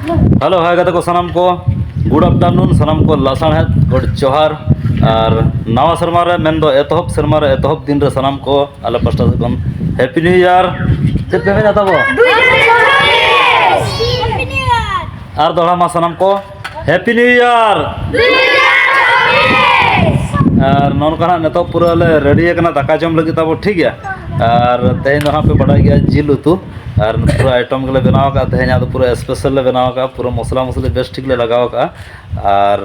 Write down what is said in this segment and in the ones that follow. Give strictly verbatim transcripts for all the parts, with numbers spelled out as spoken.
Hello, hi ᱜᱟᱛᱮ ᱠᱚ ᱥᱟᱱᱟᱢ ᱠᱚ, good afternoon ᱥᱟᱱᱟᱢ ᱠᱚ, ᱞᱟᱥᱟᱲᱦᱮᱫ ᱜᱚᱰ ᱡᱚᱦᱟᱨ᱾ ᱟᱨ ᱱᱟᱣᱟ ᱥᱮᱨᱢᱟ ᱨᱮ, ᱢᱮᱱᱫᱚ ᱮᱛᱚᱦᱚᱵ ᱥᱮᱨᱢᱟ ᱨᱮ, ᱮᱛᱚᱦᱚᱵ ᱫᱤᱱ ᱨᱮ ᱥᱟᱱᱟᱢ ᱠᱚ ᱟᱞᱮ ᱯᱟᱥᱴᱟ ᱥᱮᱫ ᱠᱷᱚᱱ Happy New Year᱾ ᱪᱮᱫ ᱯᱮ ᱢᱮᱱᱟ ᱛᱟᱵᱚ? ᱟᱨ ᱫᱚᱦᱲᱟ ᱢᱟ ᱥᱟᱱᱟᱢ ᱠᱚ Happy New Year᱾ ᱟᱨ ᱱᱚᱜᱼᱚ ᱱᱚᱝᱠᱟ ᱦᱟᱸᱜ ᱱᱤᱛᱚᱜ ᱯᱩᱨᱟᱹ ᱞᱮ ready ᱟᱠᱟᱱᱟ ᱫᱟᱠᱟ ᱡᱚᱢ ᱞᱟᱹᱜᱤᱫ ᱛᱟᱵᱚ, ᱴᱷᱤᱠ ᱜᱮᱭᱟ᱾ ᱟᱨ ᱛᱮᱦᱮᱧ ᱫᱚ ᱦᱟᱸᱜ ᱯᱮ ᱵᱟᱰᱟᱭ ᱜᱮᱭᱟ ᱡᱤᱞ ᱩᱛᱩ, ᱟᱨ ᱯᱩᱨᱟᱹ item ᱜᱮᱞᱮ ᱵᱮᱱᱟᱣ ᱟᱠᱟᱫᱼᱟ᱾ ᱛᱮᱦᱮᱧᱟᱜ ᱫᱚ ᱯᱩᱨᱟᱹ special ᱞᱮ ᱵᱮᱱᱟᱣ ᱟᱠᱟᱫᱼᱟ, ᱯᱩᱨᱟᱹ ᱢᱚᱥᱞᱟ ᱢᱚᱥᱞᱤ ᱵᱮᱥ ᱴᱷᱤᱠ ᱞᱮ ᱞᱟᱜᱟᱣ ᱟᱠᱟᱫᱼᱟ᱾ ᱟᱨ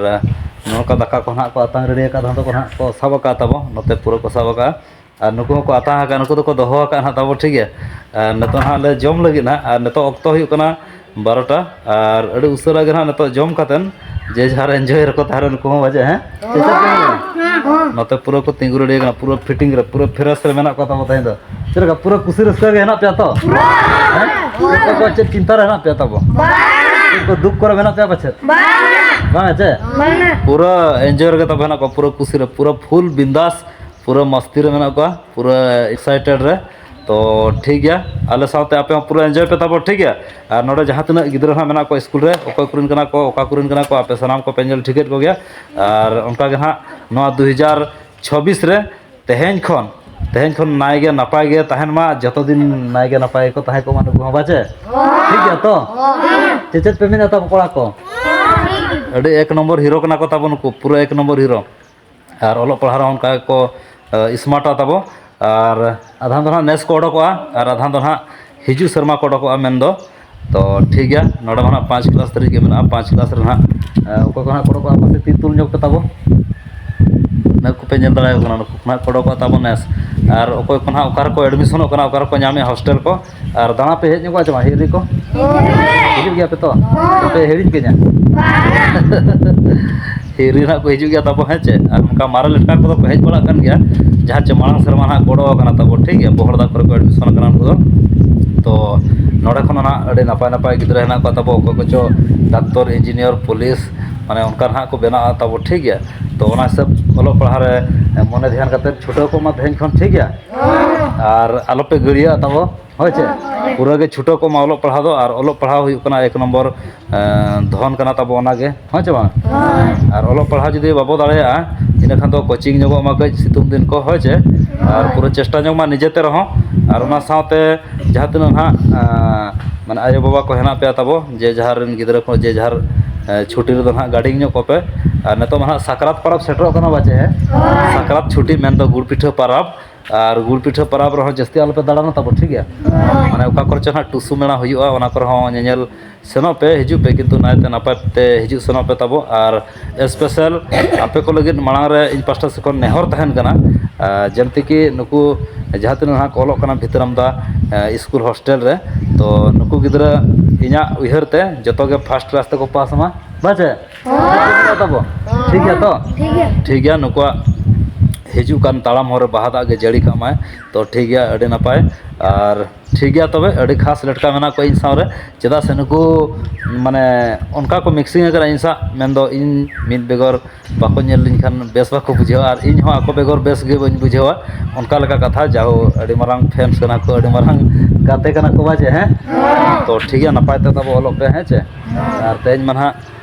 ᱱᱚᱝᱠᱟ ᱫᱟᱠᱟ ᱠᱚ ᱦᱟᱸᱜ ᱠᱚ ᱟᱛᱟᱝ ready ᱟᱠᱟᱫ, ᱫᱷᱟᱱᱫᱚ ᱠᱚ ᱦᱟᱸᱜ ᱠᱚ ᱥᱟᱵ ᱟᱠᱟᱫ ᱛᱟᱵᱚ, ᱱᱚᱛᱮ ᱯᱩᱨᱟᱹ ᱠᱚ ᱥᱟᱵ ᱟᱠᱟᱫᱼᱟ᱾ ᱟᱨ ᱱᱩᱠᱩ ᱦᱚᱸᱠᱚ ᱟᱛᱟᱝ ᱟᱠᱟᱫ, ᱱᱩᱠᱩ ᱫᱚᱠᱚ ᱫᱚᱦᱚ ᱟᱠᱟᱫ ᱦᱟᱸᱜ ᱛᱟᱵᱚ, ᱴᱷᱤᱠ ᱜᱮᱭᱟ᱾ ᱟᱨ ᱱᱤᱛᱚᱜ ᱦᱟᱸᱜ ᱞᱮ ᱡᱚᱢ ᱞᱟᱹᱜᱤᱫ ᱦᱟᱸᱜ, ᱟᱨ ᱱᱤᱛᱚᱜ ᱚᱠᱛᱚ ᱦᱩᱭᱩᱜ ᱠᱟᱱᱟ ᱵᱟᱨᱚᱴᱟ, ᱟᱨ ᱟᱹᱰᱤ ᱩᱥᱟᱹᱨᱟ ᱜᱮ ᱦᱟᱸᱜ ᱱᱤᱛᱚᱜ ᱡᱚᱢ ᱠᱟᱛᱮᱱ ᱡᱮ ᱡᱟᱦᱟᱸ ᱨᱮ enjoy ᱨᱮᱠᱚ ᱛᱟᱦᱮᱱᱟ ᱱᱩᱠᱩ ᱦᱚᱸ ᱵᱟᱡᱮ, ᱦᱮᱸ? ᱪᱮᱫ ᱪᱮᱫ ᱯᱮ ᱢᱮᱱᱟ? ᱱᱚᱛᱮ ᱯᱩᱨᱟᱹ ᱠᱚ ᱛᱤᱸᱜᱩ ready ᱟᱠᱟᱱᱟ, ᱯᱩᱨᱟᱹ fitting ᱨᱮ, ᱯᱩᱨᱟᱹ fresh ᱨᱮ ᱢᱮᱱᱟᱜ ᱠᱚᱣᱟ ᱛᱟᱵᱚ ᱛᱮᱦᱮᱧ ᱫᱚ᱾ ᱪᱮᱫ ᱞᱮᱠᱟ, ᱯᱩᱨᱟᱹ ᱠᱩᱥᱤ ᱨᱟᱹᱥᱠᱟᱹ ᱜᱮ ᱦᱮᱱᱟᱜ ᱯᱮᱭᱟ ᱛᱚ? ᱦᱮᱸ? ᱚᱠᱚᱭ ᱠᱚ ᱪᱮᱫ ᱪᱤᱱᱛᱟ ᱨᱮ ᱦᱮᱱᱟᱜ ᱯᱮᱭᱟ ᱛᱟᱵᱚ? ᱪᱮᱫ ᱠᱚ ᱫᱩᱠ ᱠᱚᱨᱮ ᱢᱮᱱᱟᱜ ᱯᱮᱭᱟ ᱯᱟᱪᱮᱫ? ᱵᱟᱝ ᱪᱮ? ᱯᱩᱨᱟᱹ enjoy ᱨᱮᱜᱮ ᱛᱟᱵᱚ ᱦᱮᱱᱟᱜ ᱠᱚᱣᱟ, ᱯᱩᱨᱟᱹ ᱠᱩᱥᱤ ᱨᱮ, ᱯᱩᱨᱟᱹ full ᱵᱤᱱᱫᱟᱥ, ᱯᱩᱨᱟᱹ ᱢᱟᱥᱛᱤ ᱨᱮ ᱢᱮᱱᱟᱜ ᱠᱚᱣᱟ, ᱯᱩᱨᱟᱹ excited ᱨᱮ᱾ ᱛᱚ ᱴᱷᱤᱠ ᱜᱮᱭᱟ, ᱟᱞᱮ ᱥᱟᱶᱛᱮ ᱟᱯᱮ ᱦᱚᱸ ᱯᱩᱨᱟᱹ enjoy ᱯᱮ ᱛᱟᱵᱚ, ᱴᱷᱤᱠ ᱜᱮᱭᱟ᱾ ᱟᱨ ᱱᱚᱰᱮ ᱡᱟᱦᱟᱸ ᱛᱤᱱᱟᱹᱜ ᱜᱤᱫᱽᱨᱟᱹ ᱦᱟᱸᱜ ᱢᱮᱱᱟᱜ ᱠᱚᱣᱟ ᱥᱠᱩᱞ ᱨᱮ, ᱚᱠᱚᱭ ᱠᱚᱨᱮᱱ ᱠᱟᱱᱟ ᱠᱚ, ᱚᱠᱟ ᱠᱚᱨᱮᱱ ᱠᱟᱱᱟ ᱠᱚ, ᱟᱯᱮ ᱥᱟᱱᱟᱢ ᱠᱚᱯᱮ ᱧᱮᱞ ᱴᱷᱤᱠᱮᱫ ᱠᱚᱜᱮᱭᱟ᱾ ᱟᱨ ᱚᱱᱠᱟ ᱜᱮ ᱦᱟᱸᱜ ᱱᱚᱣᱟ ᱫᱩ ᱦᱟᱡᱟᱨ ᱪᱷᱚᱵᱵᱤᱥ ᱨᱮ ᱛᱮᱦᱮᱧ ᱠᱷᱚᱱ, ᱛᱮᱦᱮᱧ ᱠᱷᱚᱱ ᱱᱟᱭ ᱜᱮ ᱱᱟᱯᱟᱭ ᱜᱮ ᱛᱟᱦᱮᱱ ᱢᱟ, ᱡᱚᱛᱚ ᱫᱤᱱ ᱱᱟᱭ ᱜᱮ ᱱᱟᱯᱟᱭ ᱜᱮᱠᱚ ᱛᱟᱦᱮᱸ ᱠᱚᱜ ᱢᱟ ᱱᱩᱠᱩ ᱦᱚᱸ, ᱵᱟᱪᱮ? ᱴᱷᱤᱠ ᱜᱮᱭᱟ ᱛᱚ? ᱪᱮᱫ ᱪᱮᱫ ᱯᱮ ᱢᱮᱱᱟ ᱛᱟᱵᱚ ᱠᱚᱲᱟ ᱠᱚ? ᱟᱹᱰᱤ ᱮᱠ ᱱᱚᱢᱵᱚᱨ ᱦᱤᱨᱳ ᱠᱟᱱᱟ ᱠᱚ ᱛᱟᱵᱚ ᱱᱩᱠᱩ, ᱯᱩᱨᱟᱹ ᱮᱠ ᱱᱚᱢᱵᱚᱨ ᱦᱤᱨᱳ᱾ ᱟᱨ ᱚᱞᱚᱜ ᱯᱟᱲᱦᱟᱣ ᱨᱮᱦᱚᱸ ᱚᱱᱠᱟ ᱜᱮᱠᱚ, ᱮ, ᱥᱢᱟᱨᱴᱟ ᱛᱟᱵᱚ᱾ ᱟᱨ ᱟᱫᱷᱟᱱ ᱫᱚ ᱦᱟᱸᱜ ᱱᱮᱥ ᱠᱚ ᱚᱰᱚᱠᱚᱜᱼᱟ, ᱟᱨ ᱟᱫᱷᱟᱱ ᱫᱚ ᱦᱟᱸᱜ ᱦᱤᱡᱩᱜ ᱥᱮᱨᱢᱟ ᱠᱚ ᱚᱰᱚᱠᱚᱜᱼᱟ ᱢᱮᱱᱫᱚ᱾ ᱛᱚ ᱴᱷᱤᱠ ᱜᱮᱭᱟ, ᱱᱚᱰᱮ ᱢᱟ ᱦᱟᱸᱜ ᱯᱟᱸᱪ ᱠᱞᱟᱥ ᱫᱷᱟᱹᱨᱤᱡ ᱜᱮ ᱢᱮᱱᱟᱜᱼᱟ, ᱯᱟᱸᱪ ᱠᱞᱟᱥ ᱨᱮ ᱦᱟᱸᱜ, ᱮ, ᱚᱠᱚᱭ ᱠᱚ ᱦᱟᱸᱜ ᱠᱚ ᱚᱰᱚᱠᱚᱜᱼᱟ, ᱢᱟᱥᱮ ᱛᱤ ᱛᱩᱞ ᱧᱚᱜ ᱯᱮ ᱛᱟᱵᱚ᱾ ᱱᱩᱠᱩ ᱯᱮ ᱧᱮᱞ ᱫᱟᱲᱮᱭᱟᱠᱚ ᱠᱟᱱᱟ, ᱱᱩᱠᱩ ᱠᱚ ᱦᱟᱸᱜ ᱠᱚ ᱚᱰᱚᱠᱚᱜᱼᱟ ᱛᱟᱵᱚ ᱱᱮᱥ᱾ ᱟᱨ ᱚᱠᱚᱭ ᱠᱚ ᱦᱟᱸᱜ ᱚᱠᱟ ᱨᱮᱠᱚ ᱮᱰᱢᱤᱥᱚᱱᱚᱜ ᱠᱟᱱᱟ, ᱚᱠᱟ ᱨᱮᱠᱚ ᱧᱟᱢᱮᱜᱼᱟ ᱦᱳᱥᱴᱮᱞ ᱠᱚ, ᱟᱨ ᱫᱟᱬᱟ ᱯᱮ ᱦᱮᱡ ᱧᱚᱜᱚᱜᱼᱟ ᱪᱮ ᱵᱟᱝ, ᱦᱤᱨᱤ ᱠᱚ? ᱦᱤᱡᱩᱜ ᱜᱮᱭᱟ ᱯᱮ ᱛᱚ? ᱵᱟᱯᱮ ᱦᱤᱲᱤᱧ ᱠᱟᱹᱧᱟ? ᱦᱤᱨᱤ ᱱᱟᱦᱟᱜ ᱠᱚ ᱦᱤᱡᱩᱜ ᱜᱮᱭᱟ ᱛᱟᱵᱚ, ᱦᱮᱸ ᱪᱮ? ᱟᱨ ᱚᱱᱠᱟ ᱢᱟᱨᱮ ᱞᱮᱴᱠᱟ ᱠᱚᱫᱚ ᱠᱚ ᱦᱮᱡ ᱵᱟᱲᱟᱜ ᱠᱟᱱ ᱜᱮᱭᱟ, ᱡᱟᱦᱟᱸ ᱪᱮ ᱢᱟᱲᱟᱝ ᱥᱮᱨᱢᱟ ᱱᱟᱦᱟᱜ ᱠᱚ ᱚᱰᱚᱠ ᱟᱠᱟᱱᱟ ᱛᱟᱵᱚ, ᱴᱷᱤᱠ ᱜᱮᱭᱟ, ᱵᱚᱦᱚᱲᱫᱟ ᱠᱚᱨᱮ ᱠᱚ ᱮᱰᱢᱤᱥᱚᱱ ᱟᱠᱟᱱᱟ ᱩᱱᱠᱩ ᱫᱚ᱾ ᱛᱚ ᱱᱚᱰᱮ ᱠᱷᱚᱱ ᱱᱟᱦᱟᱜ ᱟᱹᱰᱤ ᱱᱟᱯᱟᱭ ᱱᱟᱯᱟᱭ ᱜᱤᱫᱽᱨᱟᱹ ᱦᱮᱱᱟᱜ ᱠᱚᱣᱟ ᱛᱟᱵᱚ, ᱚᱠᱚᱭ ᱠᱚᱪᱚ ᱰᱟᱠᱛᱚᱨ, ᱤᱧᱡᱤᱱᱤᱭᱟᱨ, ᱯᱩᱞᱤᱥ, ᱢᱟᱱᱮ ᱚᱱᱠᱟ ᱱᱟᱦᱟᱜ ᱠᱚ ᱵᱮᱱᱟᱜᱼᱟ ᱛᱟᱵᱚ, ᱴᱷᱤᱠ ᱜᱮᱭᱟ᱾ ᱛᱚ ᱚᱱᱟ ᱦᱤᱥᱟᱹᱵ ᱚᱞᱚᱜ ᱯᱟᱲᱦᱟᱣ ᱨᱮ ᱢᱚᱱᱮ ᱫᱷᱮᱭᱟᱱ ᱠᱟᱛᱮ ᱪᱷᱩᱴᱟᱹᱣ ᱠᱚᱜ ᱢᱟ ᱛᱮᱦᱮᱧ ᱠᱷᱚᱱ, ᱴᱷᱤᱠ ᱜᱮᱭᱟ᱾ ᱟᱨ ᱟᱞᱚᱯᱮ ᱜᱟᱹᱲᱭᱟᱹᱜᱼᱟ ᱛᱟᱵᱚ, ᱦᱳᱭ ᱪᱮ? ᱯᱩᱨᱟᱹ ᱜᱮ ᱪᱷᱩᱴᱟᱹᱣ ᱠᱚᱜ ᱢᱟ ᱚᱞᱚᱜ ᱯᱟᱲᱦᱟᱣ ᱫᱚ, ᱟᱨ ᱚᱞᱚᱜ ᱯᱟᱲᱦᱟᱣ ᱦᱩᱭᱩᱜ ᱠᱟᱱᱟ ᱮᱠ ᱱᱚᱢᱵᱚᱨ, ᱮᱸ, ᱫᱷᱚᱱ ᱠᱟᱱᱟ ᱛᱟᱵᱚ ᱚᱱᱟᱜᱮ, ᱦᱳᱭ ᱪᱮ ᱵᱟᱝ? ᱟᱨ ᱚᱞᱚᱜ ᱯᱟᱲᱦᱟᱣ ᱡᱩᱫᱤ ᱵᱟᱵᱚ ᱫᱟᱲᱮᱭᱟᱜᱼᱟ, ᱤᱱᱟᱹᱠᱷᱟᱱ ᱫᱚ ᱠᱳᱪᱤᱝ ᱧᱚᱜᱚᱜ ᱢᱟ ᱠᱟᱹᱡ ᱥᱤᱛᱩᱝ ᱫᱤᱱ ᱠᱚ, ᱦᱳᱭ ᱪᱮ? ᱟᱨ ᱯᱩᱨᱟᱹ ᱪᱮᱥᱴᱟ ᱧᱚᱜ ᱢᱟ ᱱᱤᱡᱮᱛᱮ ᱨᱮᱦᱚᱸ, ᱟᱨ ᱚᱱᱟ ᱥᱟᱶᱛᱮ ᱡᱟᱦᱟᱸ ᱛᱤᱱᱟᱹᱜ ᱱᱟᱦᱟᱜ, ᱟᱸ, ᱢᱟᱱᱮ ᱟᱭᱳᱼᱵᱟᱵᱟ ᱠᱚ ᱦᱮᱱᱟᱜ ᱯᱮᱭᱟ ᱛᱟᱵᱚ, ᱡᱮ ᱡᱟᱦᱟᱨ ᱨᱮᱱ ᱜᱤᱫᱽᱨᱟᱹ ᱠᱚ ᱡᱮ ᱡᱟᱦᱟᱨ, ᱮᱸ, ᱪᱷᱩᱴᱤ ᱨᱮᱫᱚ ᱱᱟᱦᱟᱜ ᱜᱟᱹᱰᱤ ᱧᱚᱜ ᱠᱚᱯᱮ᱾ ᱟᱨ ᱱᱤᱛᱚᱜ ᱢᱟ ᱱᱟᱦᱟᱜ ᱥᱟᱠᱨᱟᱛ ᱯᱚᱨᱚᱵᱽ ᱥᱮᱴᱮᱨᱚᱜ ᱠᱟᱱᱟ ᱵᱟᱪᱮ, ᱦᱮᱸ? ᱥᱟᱠᱨᱟᱛ ᱪᱷᱩᱴᱤ ᱢᱮᱱᱫᱚ ᱜᱩᱲ ᱯᱤᱴᱷᱟᱹ ᱯᱚᱨᱚᱵᱽ, ᱟᱨ ᱜᱩᱲ ᱯᱤᱴᱷᱟᱹ ᱯᱚᱨᱚᱵᱽ ᱨᱮᱦᱚᱸ ᱡᱟᱹᱥᱛᱤ ᱟᱞᱚᱯᱮ ᱫᱟᱬᱟᱱᱟ ᱛᱟᱵᱚ, ᱴᱷᱤᱠ ᱜᱮᱭᱟ? ᱢᱟᱱᱮ ᱚᱠᱟ ᱠᱚᱨᱮ ᱪᱚ ᱱᱟᱦᱟᱜ ᱴᱩᱥᱩ ᱢᱮᱞᱟ ᱦᱩᱭᱩᱜᱼᱟ, ᱚᱱᱟ ᱠᱚᱨᱮ ᱦᱚᱸ ᱧᱮᱧᱮᱞ ᱥᱮᱱᱚᱜ ᱯᱮ, ᱦᱤᱡᱩᱜ ᱯᱮ, ᱠᱤᱱᱛᱩ ᱱᱟᱭᱛᱮ ᱱᱟᱯᱟᱭ ᱛᱮ ᱦᱤᱡᱩᱜ ᱥᱮᱱᱚᱜ ᱯᱮ ᱛᱟᱵᱚ᱾ ᱟᱨ ᱥᱯᱮᱥᱟᱞ ᱟᱯᱮ ᱠᱚ ᱞᱟᱹᱜᱤᱫ ᱢᱟᱲᱟᱝ ᱨᱮ ᱤᱧ ᱯᱟᱥᱴᱟ ᱥᱮᱫ ᱠᱷᱚᱱ ᱱᱮᱦᱚᱨ ᱛᱟᱦᱮᱱ ᱠᱟᱱᱟ, ᱟᱨ ᱡᱮᱢᱛᱤ ᱠᱤ ᱱᱩᱠᱩ ᱡᱟᱦᱟᱸ ᱛᱤᱱᱟᱹᱜ ᱱᱟᱦᱟᱜ ᱠᱚ ᱚᱞᱚᱜ ᱠᱟᱱᱟ ᱵᱷᱤᱛᱨᱟᱢᱫᱟ, ᱮ, ᱥᱠᱩᱞ ᱦᱳᱥᱴᱮᱞ ᱨᱮ, ᱛᱚ ᱱᱩᱠᱩ ᱜᱤᱫᱽᱨᱟᱹ ᱤᱧᱟᱹᱜ ᱩᱭᱦᱟᱹᱨ ᱛᱮ ᱡᱚᱛᱚ ᱜᱮ ᱯᱷᱟᱥᱴ ᱠᱞᱟᱥ ᱛᱮᱠᱚ ᱯᱟᱥ ᱢᱟ, ᱵᱟᱪᱮ? ᱴᱷᱤᱠ ᱜᱮᱭᱟ ᱛᱟᱵᱚ? ᱴᱷᱤᱠ ᱜᱮᱭᱟ ᱛᱚ? ᱴᱷᱤᱠ ᱜᱮᱭᱟ᱾ ᱴᱷᱤᱠ ᱜᱮᱭᱟ, ᱱᱩᱠᱩᱣᱟᱜ ᱦᱤᱡᱩᱜ ᱠᱟᱱ ᱛᱟᱲᱟᱢ ᱦᱚᱨ ᱨᱮ ᱵᱟᱦᱟ ᱫᱟᱜ ᱜᱮ ᱡᱟᱹᱲᱤ ᱠᱟᱜ ᱢᱟᱭ᱾ ᱛᱚ ᱴᱷᱤᱠ ᱜᱮᱭᱟ, ᱟᱹᱰᱤ ᱱᱟᱯᱟᱭ᱾ ᱟᱨ ᱴᱷᱤᱠ ᱜᱮᱭᱟ, ᱛᱚᱵᱮ ᱟᱹᱰᱤ ᱠᱷᱟᱥ ᱞᱮᱴᱠᱟ ᱢᱮᱱᱟᱜ ᱠᱚᱣᱟ ᱤᱧ ᱥᱟᱶ ᱨᱮ, ᱪᱮᱫᱟᱜ ᱥᱮ ᱱᱩᱠᱩ ᱢᱟᱱᱮ ᱚᱱᱠᱟ ᱠᱚ ᱢᱤᱠᱥᱤᱝ ᱟᱠᱟᱱᱟ ᱤᱧ ᱥᱟᱶ, ᱢᱮᱱᱫᱚ ᱤᱧ ᱢᱤᱫ ᱵᱮᱜᱚᱨ ᱵᱟᱠᱚ ᱧᱮᱞ ᱞᱤᱧ ᱠᱷᱟᱱ ᱵᱮᱥ ᱵᱟᱠᱚ ᱵᱩᱡᱷᱟᱹᱣᱟ, ᱟᱨ ᱤᱧ ᱦᱚᱸ ᱟᱠᱚ ᱵᱮᱜᱚᱨ ᱵᱮᱥ ᱜᱮ ᱵᱟᱹᱧ ᱵᱩᱡᱷᱟᱹᱣᱟ᱾ ᱚᱱᱠᱟ ᱞᱮᱠᱟ ᱠᱟᱛᱷᱟ, ᱡᱟᱦᱳ, ᱟᱹᱰᱤ ᱢᱟᱨᱟᱝ ᱯᱷᱮᱱᱥ ᱠᱟᱱᱟ ᱠᱚ, ᱟᱹᱰᱤ ᱢᱟᱨᱟᱝ ᱜᱟᱛᱮ ᱠᱟᱱᱟ ᱠᱚ, ᱵᱟᱪᱮ? ᱦᱮᱸ, ᱛᱚ ᱴᱷᱤᱠ ᱜᱮᱭᱟ, ᱱᱟᱯᱟᱭ ᱛᱮ ᱛᱟᱵᱚ ᱚᱞᱚᱜ ᱯᱮ, ᱦᱮᱸ ᱪᱮ? ᱟᱨ ᱛᱮᱦᱮᱧ ᱢᱟ ᱱᱟᱦᱟᱜ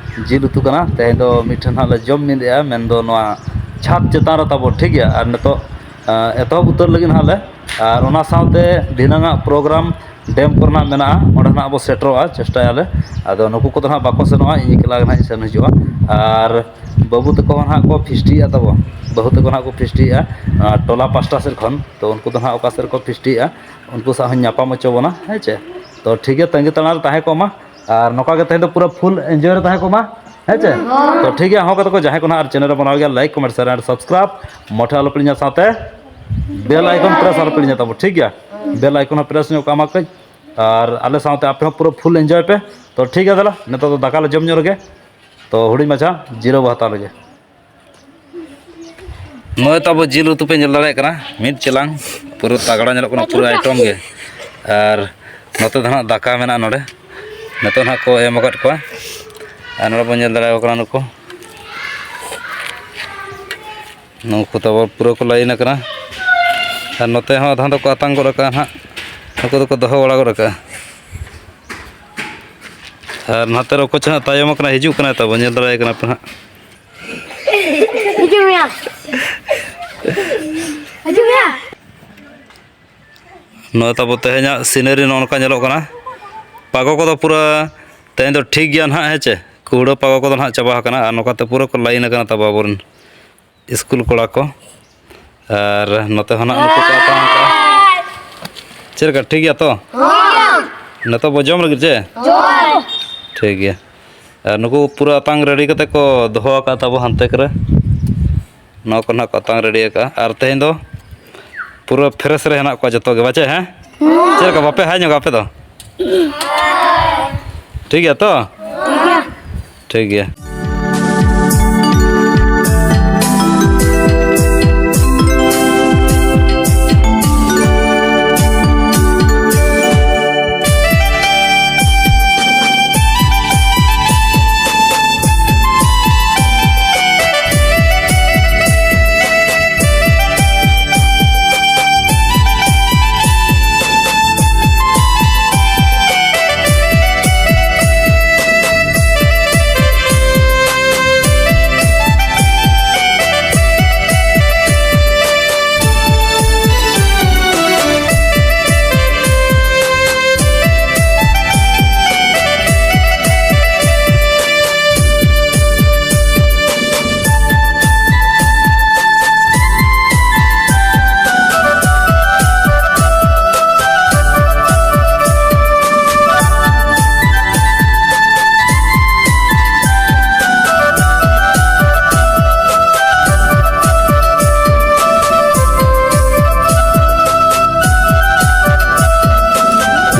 ᱡᱤᱞ ᱩᱛᱩ ᱠᱟᱱᱟ, ᱛᱮᱦᱮᱧ ᱫᱚ ᱢᱤᱫ ᱴᱷᱮᱱ ᱦᱟᱸᱜ ᱞᱮ ᱡᱚᱢ ᱢᱤᱫᱮᱜᱼᱟ, ᱢᱮᱱᱫᱚ ᱱᱚᱣᱟ ᱪᱷᱟᱫᱽ ᱪᱮᱛᱟᱱ ᱨᱮ ᱛᱟᱵᱚ, ᱴᱷᱤᱠ ᱜᱮᱭᱟ᱾ ᱟᱨ ᱱᱤᱛᱚᱜ, ᱟᱸ, ᱮᱛᱚᱦᱚᱵ ᱩᱛᱟᱹᱨ ᱞᱟᱹᱜᱤᱫ ᱦᱟᱸᱜ ᱞᱮ, ᱟᱨ ᱚᱱᱟ ᱥᱟᱶᱛᱮ ᱫᱷᱤᱱᱟᱹᱝ ᱟᱜ ᱯᱨᱳᱜᱨᱟᱢ ᱰᱮᱢ ᱠᱚᱨᱮᱱᱟᱜ ᱢᱮᱱᱟᱜᱼᱟ, ᱚᱸᱰᱮ ᱱᱟᱜ ᱵᱚ ᱥᱮᱴᱮᱨᱚᱜᱼᱟ, ᱪᱮᱥᱴᱟᱭᱟᱞᱮ᱾ ᱟᱫᱚ ᱱᱩᱠᱩ ᱠᱚᱫᱚ ᱱᱟᱜ ᱵᱟᱠᱚ ᱥᱮᱱᱚᱜᱼᱟ, ᱤᱧ ᱮᱠᱞᱟ ᱜᱮ ᱱᱟᱜ ᱤᱧ ᱥᱮᱱ ᱦᱤᱡᱩᱜᱼᱟ᱾ ᱟᱨ ᱵᱟᱹᱵᱩ ᱛᱟᱠᱚ ᱦᱚᱸ ᱱᱟᱜ ᱠᱚ ᱯᱷᱤᱥᱴᱤᱭᱮᱫᱼᱟ ᱛᱟᱵᱚ, ᱵᱟᱹᱦᱩ ᱛᱟᱠᱚ ᱱᱟᱜ ᱠᱚ ᱯᱷᱤᱥᱴᱤᱭᱮᱫᱼᱟ, ᱟᱨ ᱴᱚᱞᱟ ᱯᱟᱥᱴᱟ ᱥᱮᱫ ᱠᱷᱚᱱ, ᱛᱚ ᱩᱱᱠᱩ ᱫᱚ ᱱᱟᱜ ᱚᱠᱟ ᱥᱮᱫ ᱨᱮᱠᱚ ᱯᱷᱤᱥᱴᱤᱭᱮᱫᱼᱟ, ᱩᱱᱠᱩ ᱥᱟᱶ ᱦᱚᱸᱧ ᱧᱟᱯᱟᱢ ᱦᱚᱪᱚ ᱵᱚᱱᱟ, ᱦᱮᱸ ᱪᱮ? ᱛᱚ ᱴᱷᱤᱠ ᱜᱮᱭᱟ, ᱛᱟᱺᱜᱤ ᱛᱟᱲᱟᱜ ᱨᱮ ᱛᱟᱦᱮᱸ ᱠᱚᱜ ᱢᱟ᱾ ᱟᱨ ᱱᱚᱝᱠᱟ ᱜᱮ ᱛᱮᱦᱮᱧ ᱫᱚ ᱯᱩᱨᱟᱹ ᱯᱷᱩᱞ ᱮᱱᱡᱚᱭ ᱨᱮ ᱛᱟᱦᱮᱸ ᱠᱚᱜ ᱢᱟ, ᱦᱮᱸ ᱪᱮ? ᱛᱚ ᱴᱷᱤᱠ ᱜᱮᱭᱟ, ᱦᱚᱸ ᱠᱟᱛᱮ ᱠᱚ ᱡᱟᱦᱟᱸᱭ ᱠᱚ ᱱᱟᱦᱟᱜ ᱟᱨ ᱪᱮᱱᱮᱞ ᱨᱮ ᱵᱟᱱᱟᱣ ᱜᱮᱭᱟ, ᱞᱟᱭᱤᱠ, ᱠᱚᱢᱮᱱᱴ, ᱥᱮᱭᱟᱨ ᱟᱨ ᱥᱟᱵᱥᱠᱨᱟᱭᱤᱵ ᱢᱚᱴᱷᱮ ᱟᱞᱚ ᱯᱮ ᱦᱤᱲᱤᱧᱟ, ᱥᱟᱶᱛᱮ ᱵᱮᱞ ᱟᱭᱠᱚᱱ ᱯᱨᱮᱥ ᱟᱞᱚ ᱯᱮ ᱦᱤᱲᱤᱧᱟ ᱛᱟᱵᱚ, ᱴᱷᱤᱠ ᱜᱮᱭᱟ? ᱵᱮᱞ ᱟᱭᱠᱚᱱ ᱦᱚᱸ ᱯᱨᱮᱥ ᱧᱚᱜ ᱠᱟᱜ ᱢᱟ ᱠᱟᱹᱡ, ᱟᱨ ᱟᱞᱮ ᱥᱟᱶᱛᱮ ᱟᱯᱮ ᱦᱚᱸ ᱯᱩᱨᱟᱹ ᱯᱷᱩᱞ ᱮᱱᱡᱚᱭ ᱯᱮ᱾ ᱛᱚ ᱴᱷᱤᱠ ᱜᱮᱭᱟ, ᱫᱮᱞᱟ ᱱᱤᱛᱚᱜ ᱫᱚ ᱫᱟᱠᱟ ᱞᱮ ᱡᱚᱢ ᱧᱚᱜ ᱨᱮᱜᱮ, ᱛᱚ ᱦᱩᱰᱤᱧ ᱢᱟᱪᱷᱟ ᱡᱤᱨᱟᱹᱣ ᱦᱟᱛᱟᱣ ᱞᱮᱜᱮ᱾ ᱱᱚᱜᱼᱚᱭ ᱛᱟᱵᱚ ᱡᱤᱞ ᱩᱛᱩ ᱯᱮ ᱧᱮᱞ ᱫᱟᱲᱮᱭᱟᱜ ᱠᱟᱱᱟ, ᱢᱤᱫ ᱪᱮᱞᱟᱝ ᱯᱩᱨᱟᱹ ᱛᱟᱜᱲᱟ ᱧᱮᱞᱚᱜ ᱠᱟᱱᱟ, ᱯᱩᱨᱟᱹ ᱟᱭᱴᱚᱢ ᱜᱮ᱾ ᱟᱨ ᱱᱚᱛᱮ ᱫᱚ ᱦᱟᱸᱜ ᱫᱟᱠᱟ ᱢᱮᱱᱟᱜᱼᱟ ᱱᱚᱰᱮ, ᱱᱤᱛᱚᱜ ᱦᱟᱸᱜ ᱠᱚ ᱮᱢ ᱟᱠᱟᱫ ᱠᱚᱣᱟ᱾ ᱟᱨ ᱱᱚᱰᱮ ᱵᱚᱱ ᱧᱮᱞ ᱫᱟᱲᱮᱭᱟᱠᱚ ᱠᱟᱱᱟ ᱱᱩᱠᱩ, ᱱᱩᱠᱩ ᱛᱟᱵᱚ ᱯᱩᱨᱟᱹ ᱠᱚ ᱞᱟᱭᱤᱱ ᱟᱠᱟᱱᱟ᱾ ᱟᱨ ᱱᱚᱛᱮ ᱦᱚᱸ ᱟᱫᱷᱟ ᱫᱚᱠᱚ ᱟᱛᱟᱝ ᱜᱚᱫ ᱟᱠᱟᱫᱼᱟ ᱱᱟᱦᱟᱜ, ᱱᱩᱠᱩ ᱫᱚᱠᱚ ᱫᱚᱦᱚ ᱵᱟᱲᱟ ᱜᱚᱫ ᱟᱠᱟᱫᱼᱟ᱾ ᱟᱨ ᱱᱟᱛᱮ ᱨᱮ ᱚᱠᱚᱭ ᱪᱚ ᱦᱟᱸᱜ ᱛᱟᱭᱚᱢ ᱟᱠᱟᱱᱟ, ᱦᱤᱡᱩᱜ ᱠᱟᱱᱟᱭ ᱛᱟᱵᱚ, ᱧᱮᱞ ᱫᱟᱲᱮᱭᱟᱭ ᱠᱟᱱᱟ ᱯᱮ ᱦᱟᱸᱜ᱾ ᱦᱤᱡᱩᱜ ᱢᱮᱭᱟ᱾ ᱦᱤᱡᱩᱜ ᱢᱮᱭᱟ᱾ ᱱᱚᱜᱼᱚᱭ ᱛᱟᱵᱚ ᱛᱮᱦᱮᱧᱟᱜ scenery ᱱᱚᱜᱼᱚ ᱱᱚᱝᱠᱟ ᱧᱮᱞᱚᱜ ᱠᱟᱱᱟ᱾ ᱯᱟᱜᱚ ᱠᱚᱫᱚ ᱯᱩᱨᱟᱹ ᱛᱮᱦᱮᱧ ᱫᱚ ᱴᱷᱤᱠ ᱜᱮᱭᱟ ᱱᱟᱦᱟᱜ, ᱦᱮᱸ ᱪᱮ? ᱠᱩᱦᱲᱟᱹ ᱯᱟᱜᱚ ᱠᱚᱫᱚ ᱱᱟᱦᱟᱜ ᱪᱟᱵᱟ ᱟᱠᱟᱱᱟ ᱟᱨ ᱱᱚᱝᱠᱟ ᱛᱮ ᱯᱩᱨᱟᱹ ᱠᱚ line ᱟᱠᱟᱱᱟ ᱛᱟᱵᱚ ᱟᱵᱚᱨᱮᱱ ᱥᱠᱩᱞ ᱠᱚᱲᱟ ᱠᱚ᱾ ᱟᱨ ᱱᱚᱛᱮ ᱦᱚᱸ ᱱᱟᱜ ᱱᱩᱠᱩ ᱠᱚ ᱟᱛᱟᱝ ᱟᱠᱟᱫᱼᱟ᱾ ᱪᱮᱫ ᱞᱮᱠᱟ, ᱴᱷᱤᱠ ᱜᱮᱭᱟ ᱛᱚ? ᱦᱚᱸ᱾ ᱱᱤᱛᱚᱜ ᱵᱚ ᱡᱚᱢ ᱞᱟᱹᱜᱤᱫ ᱪᱮ? ᱦᱳᱭ᱾ ᱴᱷᱤᱠ ᱜᱮᱭᱟ᱾ ᱟᱨ ᱱᱩᱠᱩ ᱯᱩᱨᱟᱹ ᱟᱛᱟᱝ ready ᱠᱟᱛᱮ ᱠᱚ ᱫᱚᱦᱚ ᱟᱠᱟᱫ ᱛᱟᱵᱚ ᱦᱟᱱᱛᱮ ᱠᱚᱨᱮ᱾ ᱱᱚᱣᱟ ᱠᱚ ᱱᱟᱜ ᱠᱚ ᱟᱛᱟᱝ ready ᱟᱠᱟᱫᱼᱟ᱾ ᱟᱨ ᱛᱮᱦᱮᱧ ᱫᱚ ᱯᱩᱨᱟᱹ fresh ᱨᱮ ᱦᱮᱱᱟᱜ ᱠᱚᱣᱟ ᱡᱚᱛᱚ ᱜᱮ, ᱵᱟᱪᱮ? ᱦᱮᱸ? ᱪᱮᱫ ᱞᱮᱠᱟ, ᱵᱟᱯᱮ ᱦᱟᱭ ᱧᱚᱜᱟ ᱟᱯᱮ ᱫᱚ? ᱴᱷᱤᱠ ᱜᱮᱭᱟ ᱛᱚ? ᱴᱷᱤᱠ ᱜᱮᱭᱟ᱾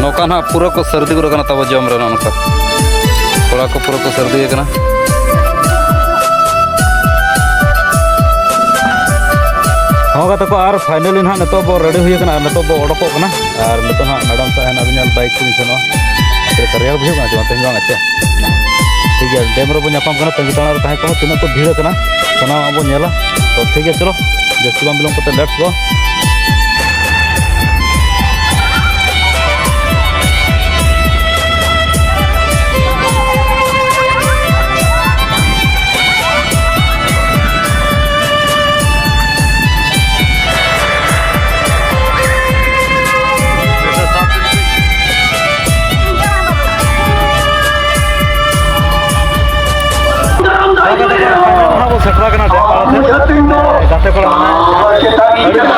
ᱱᱚᱝᱠᱟ ᱱᱟᱦᱟᱜ ᱯᱩᱨᱟᱹ ᱠᱚ ᱥᱟᱹᱨᱫᱤ ᱜᱚᱫ ᱟᱠᱟᱱᱟ ᱛᱟᱵᱚ ᱡᱚᱢ ᱨᱮ, ᱱᱚᱜᱼᱚ ᱱᱚᱝᱠᱟ ᱠᱚᱲᱟ ᱠᱚ ᱯᱩᱨᱟᱹ ᱠᱚ ᱥᱟᱹᱨᱫᱤ ᱟᱠᱟᱱᱟ᱾ ᱦᱚᱸ ᱜᱟᱛᱮ ᱠᱚ, ᱟᱨ finally ᱱᱟᱦᱟᱜ ᱱᱤᱛᱚᱜ ᱵᱚ ready ᱦᱩᱭ ᱟᱠᱟᱱᱟ ᱟᱨ ᱱᱤᱛᱚᱜ ᱵᱚ ᱚᱰᱚᱠᱚᱜ ᱠᱟᱱᱟ᱾ ᱟᱨ ᱱᱤᱛᱚᱜ ᱱᱟᱦᱟᱜ madam ᱥᱟᱶ ᱦᱮᱱᱟᱜ ᱞᱤᱧᱟ, bike ᱛᱮᱞᱤᱧ ᱥᱮᱱᱚᱜᱼᱟ᱾ ᱪᱮᱫ ᱞᱮᱠᱟ ᱨᱮᱭᱟᱲ ᱵᱩᱡᱷᱟᱹᱜ ᱠᱟᱱᱟ ᱪᱮ ᱵᱟᱝ? ᱛᱮᱦᱮᱧ ᱵᱟᱝ ᱟᱪᱪᱷᱟ᱾ ᱴᱷᱤᱠ ᱜᱮᱭᱟ, dam ᱨᱮᱵᱚ ᱧᱟᱯᱟᱢ ᱠᱟᱱᱟ, ᱛᱟᱺᱜᱤ ᱛᱟᱲᱟᱜ ᱨᱮ ᱛᱟᱦᱮᱸ ᱠᱚᱜ ᱢᱮ, ᱛᱤᱱᱟᱹᱜ ᱠᱚ ᱵᱷᱤᱲ ᱟᱠᱟᱱᱟ ᱥᱟᱱᱟᱢᱟᱜ ᱵᱚ ᱧᱮᱞᱟ᱾ ᱛᱚ ᱴᱷᱤᱠ ᱜᱮᱭᱟ, ᱪᱚᱞᱚ ᱡᱟᱹᱥᱛᱤ ᱵᱟᱝ ᱵᱤᱞᱚᱢ ᱠᱟᱛᱮ let's go᱾ ᱟᱹᱰᱤ ᱢᱟᱨᱮ ᱠᱟᱛᱷᱟ ᱠᱟᱱᱟ᱾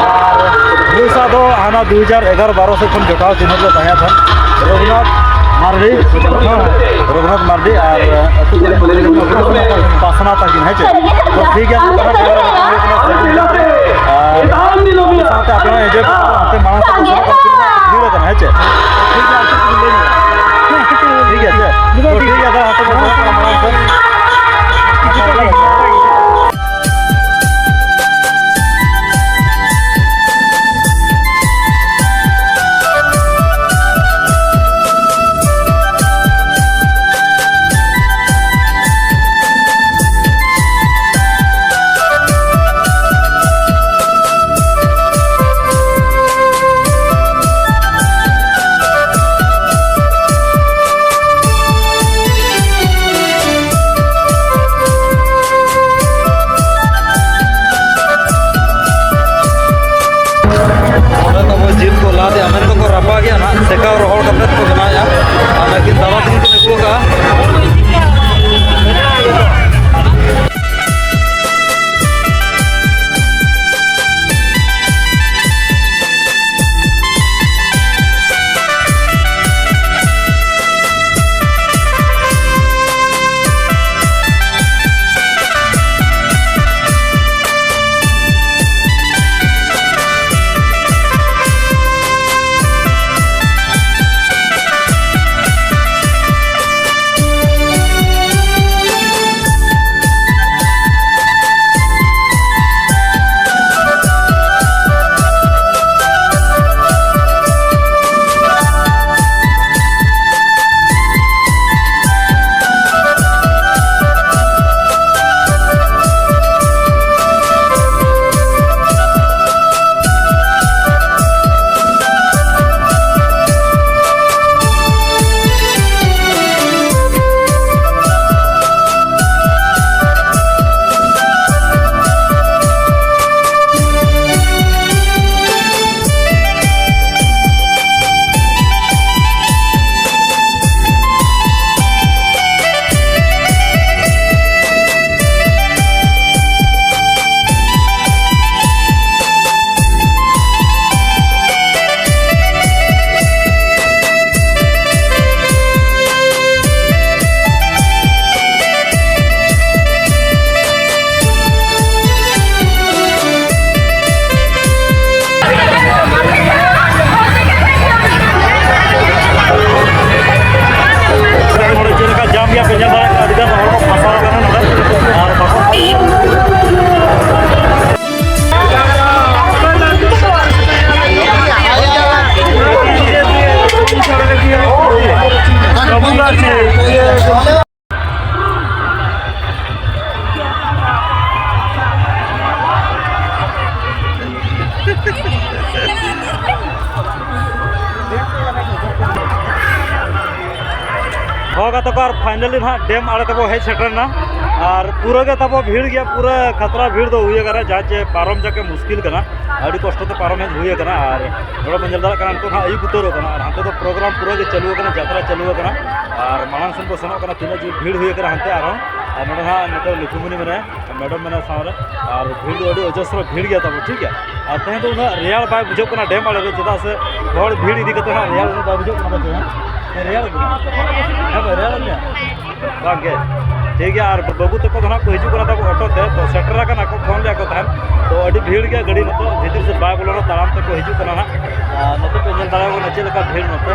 ᱟᱨ ᱱᱩᱭ ᱥᱟᱶ ᱫᱚ ᱦᱟᱱᱟ ᱫᱩ ᱦᱟᱡᱟᱨ ᱮᱜᱟᱨᱚ ᱵᱟᱨᱚ ᱥᱮᱫ ᱠᱷᱚᱱ ᱡᱚᱴᱟᱣ ᱪᱤᱱᱦᱟᱹᱯ ᱞᱮ ᱛᱟᱦᱮᱸ ᱠᱟᱱ᱾ ᱨᱚᱜᱷᱩᱱᱟᱛᱷ ᱢᱟᱨᱰᱤ, ᱦᱮᱸ, ᱨᱚᱜᱷᱩᱱᱟᱛᱷ ᱢᱟᱨᱰᱤ ᱟᱨ ᱟᱹᱛᱩ ᱠᱚᱨᱮᱱ ᱯᱟᱥᱱᱟ ᱛᱟᱹᱠᱤᱱ, ᱦᱮᱸ ᱪᱮ? ᱛᱚ ᱴᱷᱤᱠ ᱜᱮᱭᱟ, ᱱᱚᱝᱠᱟ ᱦᱟᱸᱜ ᱦᱩᱭᱩᱜ ᱠᱟᱱᱟ ᱥᱟᱹᱜᱩᱱ ᱡᱚᱦᱟᱨ᱾ ᱟᱨ ᱥᱟᱶᱛᱮ ᱟᱯᱮ ᱦᱚᱸ enjoy ᱯᱮ, ᱚᱱᱛᱮ ᱢᱟᱲᱟᱝ ᱥᱮᱫ ᱵᱚ ᱥᱮᱱᱚᱜ ᱠᱟᱱᱟ, ᱛᱤᱱᱟᱹᱜ ᱵᱷᱤᱲ ᱟᱠᱟᱱᱟ, ᱦᱮᱸ ᱪᱮ? ᱴᱷᱤᱠ ᱜᱮᱭᱟ, ᱟᱨ ᱪᱮᱫ ᱵᱤᱱ ᱞᱟᱹᱭ ᱧᱚᱜᱟ? ᱴᱷᱤᱠ ᱜᱮᱭᱟ ᱪᱮ? ᱛᱚ ᱴᱷᱤᱠ ᱜᱮᱭᱟ, ᱛᱟᱦᱞᱮ ᱦᱟᱱᱛᱮ ᱵᱚ ᱥᱮᱱᱚᱜ ᱠᱟᱱᱟ ᱢᱟᱲᱟᱝ ᱥᱮᱫ᱾ ᱦᱚᱸ ᱜᱟᱛᱮ ᱠᱚ, ᱟᱨ finally ᱱᱟᱦᱟᱜ ᱰᱮᱢ ᱟᱲᱮ ᱛᱮᱵᱚ ᱦᱮᱡ ᱥᱮᱴᱮᱨ ᱮᱱᱟ᱾ ᱟᱨ ᱯᱩᱨᱟᱹ ᱜᱮ ᱛᱟᱵᱚ ᱵᱷᱤᱲ ᱜᱮᱭᱟ, ᱯᱩᱨᱟᱹ ᱠᱷᱟᱛᱨᱟ ᱵᱷᱤᱲ ᱫᱚ ᱦᱩᱭ ᱟᱠᱟᱱᱟ, ᱡᱟᱦᱟᱸ ᱪᱮ ᱯᱟᱨᱚᱢ ᱡᱟᱠᱮ ᱢᱩᱥᱠᱤᱞ ᱠᱟᱱᱟ᱾ ᱟᱹᱰᱤ ᱠᱚᱥᱴᱚ ᱛᱮ ᱯᱟᱨᱚᱢ ᱦᱮᱡ ᱦᱩᱭ ᱟᱠᱟᱱᱟ᱾ ᱟᱨ ᱱᱚᱰᱮ ᱵᱚᱱ ᱧᱮᱞ ᱫᱟᱲᱮᱭᱟᱜ ᱠᱟᱱᱟ, ᱱᱤᱛᱚᱜ ᱱᱟᱦᱟᱜ ᱟᱹᱭᱩᱵ ᱩᱛᱟᱹᱨᱚᱜ ᱠᱟᱱᱟ ᱟᱨ ᱦᱟᱱᱛᱮ ᱫᱚ ᱯᱨᱳᱜᱨᱟᱢ ᱯᱩᱨᱟᱹ ᱜᱮ ᱪᱟᱹᱞᱩ ᱟᱠᱟᱱᱟ, ᱡᱟᱛᱨᱟ ᱪᱟᱹᱞᱩ ᱟᱠᱟᱱᱟ᱾ ᱟᱨ ᱢᱟᱲᱟᱝ ᱥᱮᱱ ᱵᱚ ᱥᱮᱱᱚᱜ ᱠᱟᱱᱟ, ᱛᱤᱱᱟᱹᱜ ᱡᱳᱨ ᱵᱷᱤᱲ ᱦᱩᱭ ᱟᱠᱟᱱᱟ ᱦᱟᱱᱛᱮ ᱟᱨᱦᱚᱸ᱾ ᱟᱨ ᱱᱚᱰᱮ ᱱᱟᱦᱟᱜ ᱱᱤᱛᱚᱜ ᱞᱩᱠᱷᱩᱢᱩᱱᱤ ᱢᱮᱱᱟᱭᱟ, ᱢᱮᱰᱟᱢ ᱢᱮᱱᱟᱭᱟ ᱥᱟᱶᱨᱮ᱾ ᱟᱨ ᱵᱷᱤᱲ ᱫᱚ ᱟᱹᱰᱤ ᱚᱡᱚᱥᱨᱚ ᱵᱷᱤᱲ ᱜᱮᱭᱟ ᱛᱟᱵᱚ, ᱴᱷᱤᱠ ᱜᱮᱭᱟ᱾ ᱟᱨ ᱛᱮᱦᱮᱧ ᱫᱚ ᱩᱱᱟᱹᱜ ᱨᱮᱭᱟᱲ ᱵᱟᱭ ᱵᱩᱡᱷᱟᱹᱜ ᱠᱟᱱᱟ ᱰᱮᱢ ᱟᱲᱮ ᱨᱮ, ᱪᱮᱫᱟᱜ ᱥᱮ ᱦᱚᱲ ᱵᱷᱤᱲ ᱤᱫᱤ ᱠᱟᱛᱮ ᱦᱟᱸᱜ ᱨᱮᱭᱟᱲ ᱩᱱᱟᱹᱜ ᱵᱟᱭ ᱵᱩᱡᱷᱟᱹᱜ ᱠᱟᱱᱟ ᱯᱟᱪᱮ, ᱦᱮᱸ? ᱨᱮᱭᱟᱲ ᱜᱮ᱾ ᱦᱮᱸ ᱵᱟᱭ ᱨᱮᱭᱟᱲ ᱜᱮᱭᱟ? ᱵᱟᱝ ᱜᱮ᱾ ᱴᱷᱤᱠ ᱜᱮᱭᱟ, ᱟᱨ ᱵᱟᱹᱵᱩ ᱛᱟᱠᱚ ᱫᱚ ᱦᱟᱸᱜ ᱠᱚ ᱦᱤᱡᱩᱜ ᱠᱟᱱᱟ ᱛᱟᱵᱚ ᱚᱴᱳ ᱛᱮ, ᱛᱚ ᱥᱮᱴᱮᱨ ᱟᱠᱟᱱᱟ ᱠᱚ, ᱯᱷᱳᱱ ᱞᱮᱫᱟ ᱠᱚ ᱛᱟᱦᱮᱸᱫ᱾ ᱛᱚ ᱟᱹᱰᱤ ᱵᱷᱤᱲ ᱜᱮᱭᱟ, ᱜᱟᱹᱰᱤ ᱱᱤᱛᱚᱜ ᱵᱷᱤᱛᱤᱨ ᱥᱮᱫ ᱵᱟᱭ ᱵᱚᱞᱚᱱᱟ, ᱛᱟᱲᱟᱢ ᱛᱮᱠᱚ ᱦᱤᱡᱩᱜ ᱠᱟᱱᱟ ᱦᱟᱸᱜ᱾ ᱟᱨ ᱱᱚᱛᱮ ᱯᱮ ᱧᱮᱞ ᱫᱟᱲᱮᱭᱟᱠᱚ ᱠᱟᱱᱟ ᱪᱮᱫ ᱞᱮᱠᱟ ᱵᱷᱤᱲ ᱱᱚᱛᱮ,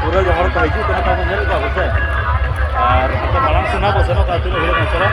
ᱯᱩᱨᱟᱹ ᱜᱮ ᱦᱚᱲ ᱠᱚ ᱦᱤᱡᱩᱜ ᱠᱟᱱᱟ ᱛᱟᱵᱚ, ᱧᱮᱞ ᱮᱫᱟ ᱵᱚ ᱥᱮ᱾ ᱟᱨ ᱦᱟᱱᱛᱮ ᱢᱟᱲᱟᱝ ᱥᱮᱱ ᱦᱟᱸᱜ ᱵᱚ ᱥᱮᱱᱚᱜ ᱠᱟᱱᱟ, ᱛᱤᱱᱟᱹᱜ ᱦᱚᱲ ᱠᱚ ᱪᱟᱞᱟᱜ᱾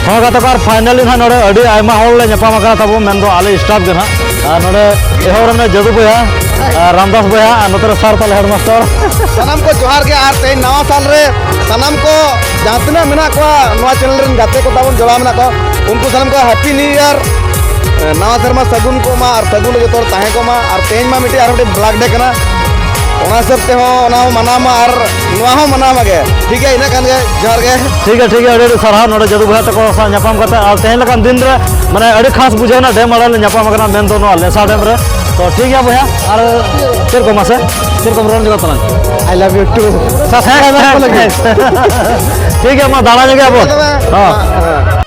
ᱦᱚᱸ ᱜᱟᱛᱮ ᱠᱚ, ᱟᱨ finally ᱱᱟᱦᱟᱜ ᱱᱚᱰᱮ ᱟᱹᱰᱤ ᱟᱭᱢᱟ ᱦᱚᱲ ᱞᱮ ᱧᱟᱯᱟᱢ ᱟᱠᱟᱱᱟ ᱛᱟᱵᱚ, ᱢᱮᱱᱫᱚ ᱟᱞᱮ staff ᱜᱮ ᱱᱟᱦᱟᱜ᱾ ᱟᱨ ᱱᱚᱰᱮ ᱮᱦᱚᱵ ᱨᱮ ᱢᱮᱱᱟᱭᱟ ᱡᱟᱹᱫᱩ ᱵᱚᱭᱦᱟ, ᱟᱨ ᱨᱟᱢᱫᱟᱥ ᱵᱚᱭᱦᱟ, ᱟᱨ ᱱᱚᱛᱮ ᱨᱮ sir ᱛᱟᱞᱮ headmaster᱾ ᱥᱟᱱᱟᱢ ᱠᱚ ᱡᱚᱦᱟᱨ ᱜᱮ, ᱟᱨ ᱛᱮᱦᱮᱧ ᱱᱟᱣᱟ ᱥᱟᱞ ᱨᱮ ᱥᱟᱱᱟᱢ ᱠᱚ ᱡᱟᱦᱟᱸ ᱛᱤᱱᱟᱹᱜ ᱢᱮᱱᱟᱜ ᱠᱚᱣᱟ ᱱᱚᱣᱟ channel ᱨᱮᱱ ᱜᱟᱛᱮ ᱠᱚ ᱛᱟᱵᱚᱱ ᱡᱚᱲᱟᱣ ᱢᱮᱱᱟᱜ ᱠᱚᱣᱟ, ᱩᱱᱠᱩ ᱥᱟᱱᱟᱢ ᱠᱚ Happy New Year, ᱱᱟᱣᱟ ᱥᱮᱨᱢᱟ ᱥᱟᱹᱜᱩᱱ ᱠᱚᱜ ᱢᱟ, ᱟᱨ ᱥᱟᱹᱜᱩᱱ ᱨᱮ ᱡᱚᱛᱚ ᱦᱚᱲ ᱛᱟᱦᱮᱸ ᱠᱚᱜ ᱢᱟ᱾ ᱟᱨ ᱛᱮᱦᱮᱧ ᱢᱟ ᱢᱤᱫᱴᱮᱡ ᱟᱨ ᱢᱤᱫᱴᱮᱡ blood day ᱠᱟᱱᱟ, ᱚᱱᱟ ᱦᱤᱥᱟᱹᱵ ᱛᱮᱦᱚᱸ ᱚᱱᱟ ᱦᱚᱸ ᱢᱟᱱᱟᱣ ᱢᱟ ᱟᱨ ᱱᱚᱣᱟ ᱦᱚᱸ ᱢᱟᱱᱟᱣ ᱢᱟ ᱜᱮ᱾ ᱴᱷᱤᱠ ᱜᱮᱭᱟ, ᱤᱱᱟᱹᱜ ᱠᱷᱟᱱ ᱜᱮ, ᱡᱚᱦᱟᱨ ᱜᱮ᱾ ᱴᱷᱤᱠ ᱜᱮᱭᱟ, ᱴᱷᱤᱠ ᱜᱮᱭᱟ, ᱟᱹᱰᱤ ᱟᱹᱰᱤ ᱥᱟᱨᱦᱟᱣ ᱱᱚᱰᱮ ᱡᱟᱹᱫᱩ ᱵᱚᱭᱦᱟ ᱛᱟᱠᱚ ᱥᱟᱶ ᱧᱟᱯᱟᱢ ᱠᱟᱛᱮ, ᱟᱨ ᱛᱮᱦᱮᱧ ᱞᱮᱠᱟᱱ ᱫᱤᱱ ᱨᱮ ᱢᱟᱱᱮ ᱟᱹᱰᱤ ᱠᱷᱟᱥ ᱵᱩᱡᱷᱟᱹᱣ ᱮᱱᱟ, ᱰᱮᱢ ᱟᱲᱮ ᱞᱮ ᱧᱟᱯᱟᱢ ᱟᱠᱟᱱᱟ, ᱢᱮᱱᱫᱚ ᱱᱚᱣᱟ ᱞᱮᱥᱟ ᱰᱮᱢ ᱨᱮ᱾ ᱛᱚ ᱴᱷᱤᱠ ᱜᱮᱭᱟ ᱵᱚᱭᱦᱟ, ᱟᱨ ᱪᱮᱫ ᱠᱚ ᱢᱟᱥᱮ, ᱪᱮᱫ ᱠᱚᱢ ᱨᱚᱲ ᱧᱚᱜ ᱛᱟᱞᱟᱝ? I love you too. ᱥᱟ-, ᱥᱟ-, ᱥᱟ-, ᱴᱷᱤᱠ ᱜᱮᱭᱟ, ᱢᱟ ᱫᱟᱬᱟ ᱧᱚᱜ ᱜᱮᱭᱟ ᱵᱚᱱ᱾ ᱛᱚᱵᱮ, ᱦᱚᱸ᱾ ᱦᱮᱸ᱾